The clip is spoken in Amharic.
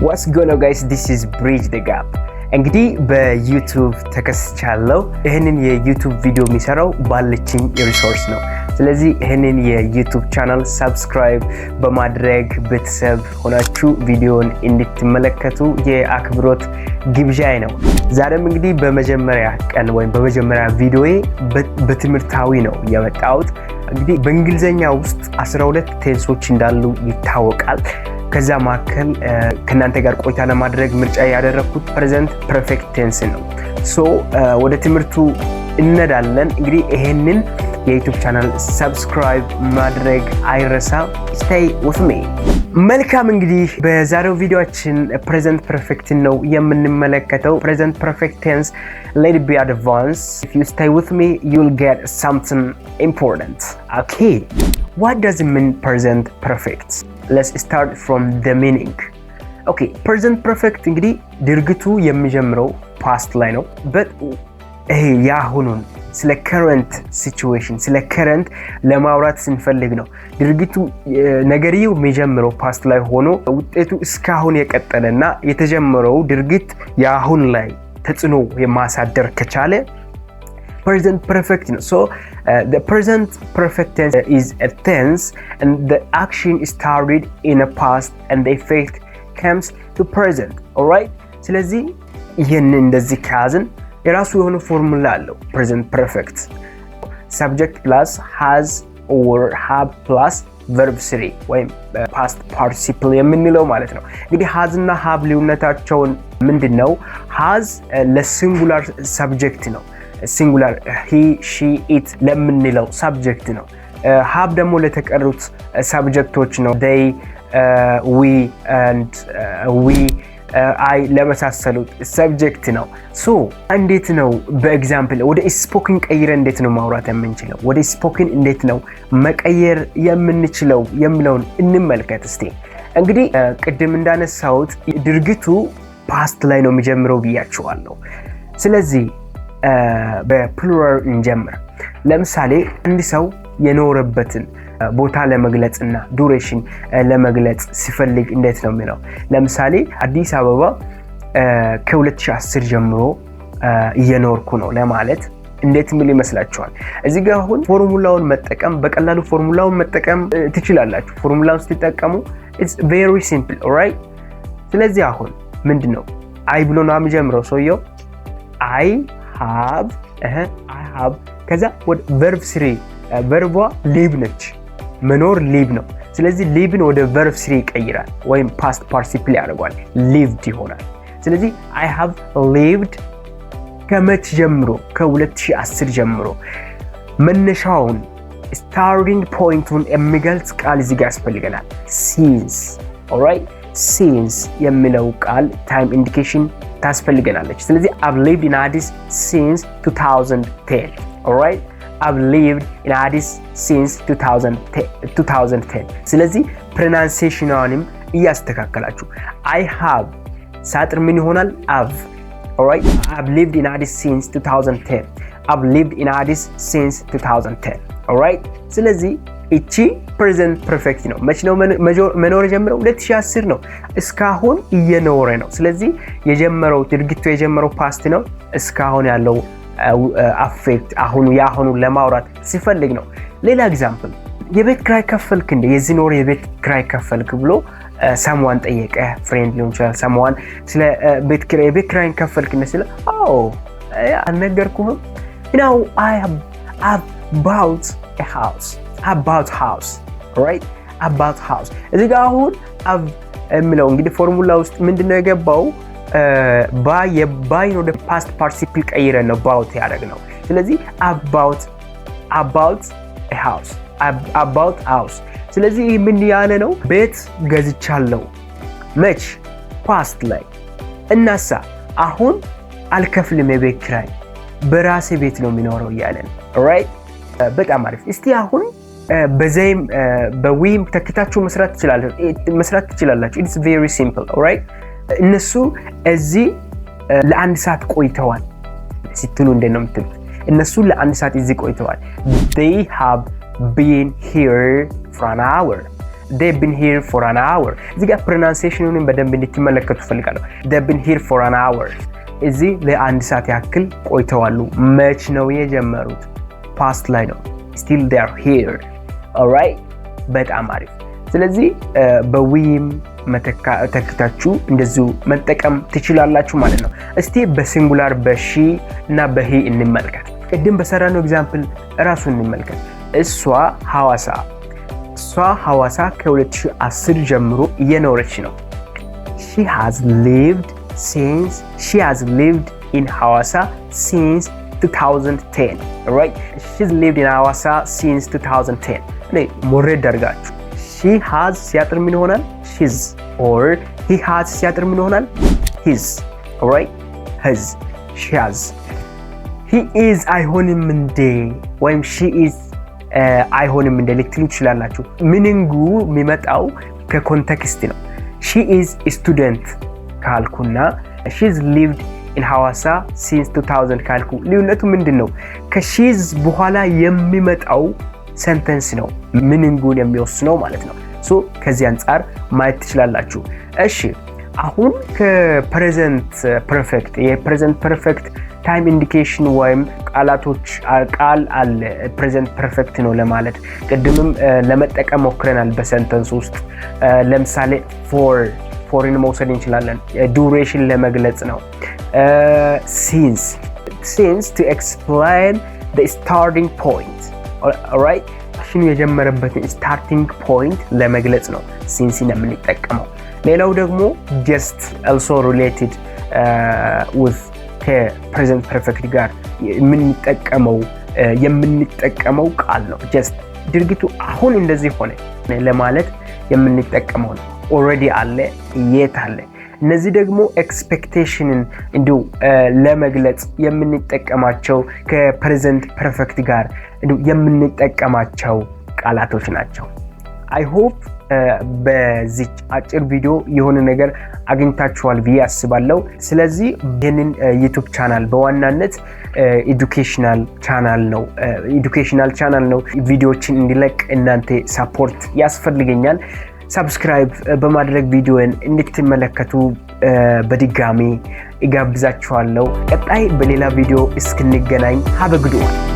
What's going on, guys? This is Bridge the Gap። እንግዲህ በ YouTube ተከስቻለሁ። ይህንን የ YouTube ቪዲዮ የሚሰራው ባለችኝ resource ነው። ስለዚህ ይህንን የ YouTube channel subscribe በማድረግ ቤተሰብ ሆናችሁ ቪዲዮን እንድትመለከቱ የአክብሮት ግብዣዬ ነው። ዛሬም እንግዲህ በመጀመሪያ ቀን ወይም በመጀመሪያ ቪዲዮዬ በትምህርታዊ ነው የመጣሁት። እንግዲህ በእንግሊዝኛ ውስጥ 12 tense ኦች እንዳሉ ይታወቃል። ከዛ መካከል ከእናንተ ጋር ቆይታ ለማድረግ ምርጫ ያደረግኩት present perfect tense ነው። So ወደ ትምህርቱ እንሄዳለን። እንግዲህ ይሄንን የ YouTube channel subscribe ማድረግ አይረሳ። Stay with me። መልካም፣ እንግዲህ በዛሬው ቪዲዮአችን present perfect ን ነው የምንመለከተው። Present perfect tense, let be advance. If you stay with me, you'll get something important. Okay, what does it mean, present perfect? Let's start from the meaning. Okay, present perfect እንግዲህ ድርጊቱ የሚጀምረው past ላይ ነው፣ but ይሄ የአሁኑን ስለ current situation፣ ስለ current ለማውራት ስንፈልግ ነው። ድርጊቱ ነገርየው የሚጀምረው past ላይ ሆኖ ውጤቱ እስካሁን የቀጠለ እና የተጀመረው ድርጊት የአሁን ላይ ተጽዕኖ የማሳደር ከቻለ present perfect ነው። So the present perfect tense is a tense and the action started in a past and the effect comes to present. Alright? ስለዚህ ይህንን እንደዚህ ከያዝን የራሱ የሆነ ፎርሙላ አለው። Present perfect subject plus has or have plus verb three ወይም past participle የምንለው ማለት ነው። እንግዲህ has እና have ልዩነታቸውን ምንድን ነው? Has ለ singular subject ነው። Singular he, she, it ለምንለው subject ነው። Have ደግሞ ለተቀሩት subject ኦች ነው። They, we and we, I ለመሳሰሉት subject ነው። So እንዴት ነው በ example ወደ spoken ቀይረን እንዴት ነው ማውራት የምንችለው? ወደ spoken እንዴት ነው መቀየር የምንችለው የሚለውን እንመልከት እስቲ። እንግዲህ ቅድም እንዳነሳሁት ድርጊቱ past ላይ ነው የሚጀምረው ብያችኋለሁ። ስለዚህ በ plural እንጀምር። ለምሳሌ አንድ ሰው የኖረበትን ቦታ ለመግለጽ እና duration ለመግለጽ ሲፈልግ እንዴት ነው የሚለው? ለምሳሌ አዲስ አበባ ከ2010 ጀምሮ እየኖርኩ ነው ለማለት እንዴት የሚል ይመስላችኋል? እዚህ ጋር አሁን ፎርሙላውን መጠቀም፣ በቀላሉ ፎርሙላውን መጠቀም ትችላላችሁ። ፎርሙላውን ስትጠቀሙ it's very simple, alright። ስለዚህ አሁን ምንድን ነው I ብሎ ነው የሚጀምረው ሰውየው። I have, I have፣ ከዛ ወደ verb three። Verb ዋ live ነች። መኖር live ነው። ስለዚህ live ን ወደ verb three ይቀይራል ወይም past participle ያደርገዋል፣ lived ይሆናል። ስለዚህ I have lived ከመች ጀምሮ? ከ2010 ጀምሮ። መነሻውን starting point ኡን የሚገልጽ ቃል እዚህ ጋር ያስፈልገናል። Since, alright፣ since የሚለው ቃል time indication ታስፈልገናለች። ስለዚህ I've lived in Addis since 2010. Alright, I've lived in Addis since 2010። ስለዚህ pronunciation ኗንም እያስተካከላችሁ I have ሳጥር ምን ይሆናል? I've. Alright, I've lived in Addis since 2010. I've lived in Addis since 2010. Alright፣ ስለዚህ እቺ present perfect ነው። መች ነው መኖር የጀመረው? 2010 ነው። እስካሁን እየኖረ ነው። ስለዚህ የጀመረው ድርጊቱ የጀመረው past ነው። እስካሁን ያለው effect አሁኑ የአሁኑ ለማውራት ሲፈልግ ነው። ሌላ example፣ የቤት ክራይ ከፈልክ እንዴ? የዚህን ወር የቤት ክራይ ከፈልክ ብሎ someone ጠየቀ። Friend ሊሆን ይችላል። Someone ስለ ቤት ክራይ፣ የቤት ክራይን ከፈልክ እንዴ ስለ፣ አዎ አልነገርኩህም? I bought house, I bought house, right? I bought house። እዚህ ጋር አሁን I've የሚለው እንግዲህ ፎርሙላ ውስጥ ምንድነው የገባው? Buy፣ የ buy ን ወደ past participle ቀይረን ነው bought ያደረግነው። ስለዚህ I bought house, I bought house። ስለዚህ ይህ ምን ያለ ነው? ቤት ገዝቻለሁ። መች? Past ላይ። እናሳ አሁን አልከፍልም የቤት ኪራይ፣ በራሴ ቤት ነው የሚኖረው እያለ ነው። Right፣ በጣም አሪፍ። እስቲ አሁን በ they ም በ we ም ተክታችሁ መስራት ትችላላችሁ። It's very simple, alright። እነሱ እዚህ ለአንድ ሰዓት ቆይተዋል ስትሉ እንዴት ነው የምትሉት? እነሱ ለአንድ ሰዓት እዚህ ቆይተዋል። They have been here for an hour. They've been here for an hour። እዚህ ጋር pronunciation ኑን በደንብ እንድትመለከቱ እፈልጋለሁ። They've been here for an hour፣ እዚህ ለአንድ ሰዓት ያክል ቆይተዋል። መች ነው የጀመሩት? Past ላይ ነው። Still they're here, alright። በጣም አሪፍ። ስለዚህ በ we ም ተክታችሁ እንደዚሁ መጠቀም ትችላላችሁ ማለት ነው። እስቲ በ singular በ she እና በ he እንመልከት። ቅድም በሰራነው example እራሱ እንመልከት። እሷ ሐዋሳ ከ2010 ጀምሮ እየኖረች ነው። She has lived in ሐዋሳ since 2010, right? She's lived in ሐዋሳ since 2010። እኔ ሞሬድ አድርጋችሁ she has ሲያጥር ምን ይሆናል? She's። Or he has ሲያጥር ምን ይሆናል? He's, right? Has, she has። He is አይሆንም እንዴ ወይም she is አይሆንም እንዴ ልትሉ ትችላላችሁ። Meaning ኡ የሚመጣው ከ context ነው። She is student ካልኩና she's lived in ሐዋሳ since 2000 ካልኩ ልዩነቱ ምንድን ነው? ከ she's በኋላ የሚመጣው sentence ነው meaning ኡን የሚወስነው ማለት ነው። So ከዚህ አንጻር ማየት ትችላላችሁ። እሺ፣ አሁን ከ present perfect፣ የ present perfect time indication ወይም ቃላቶች ቃል አለ present perfect ነው ለማለት፣ ቅድምም ለመጠቀም ሞክረናል በ sentence ውስጥ። ለምሳሌ for ን መውሰድ እንችላለን። Duration ለመግለጽ ነው። Since to explain starting point, right? Action ኑ የጀመረበትን starting point ለመግለጽ ነው since ን የምንጠቀመው። ሌላው ደግሞ just also related with ከ present perfect ጋር የምንጠቀመው ቃል ነው። Just ድርጊቱ አሁን እንደዚህ ሆነ ለማለት የምንጠቀመው ነው። Already አለ፣ yet አለ። እነዚህ ደግሞ expectation ን እንዲሁ ለመግለጽ የምንጠቀማቸው ከ present perfect ጋር እንዲሁ የምንጠቀማቸው ቃላቶች ናቸው። I hope በዚች አጭር ቪዲዮ የሆነ ነገር አግኝታችኋል ብዬ አስባለሁ። ስለዚህ ይህንን YouTube channel በዋናነት educational channel ነው። ቪዲዮዎችን እንዲለቅ እናንተ support ያስፈልገኛል። Subscribe በማድረግ ቪዲዮን እንድትመለከቱ በድጋሚ እጋብዛችኋለሁ። ቀጣይ በሌላ ቪዲዮ እስክንገናኝ have a good one.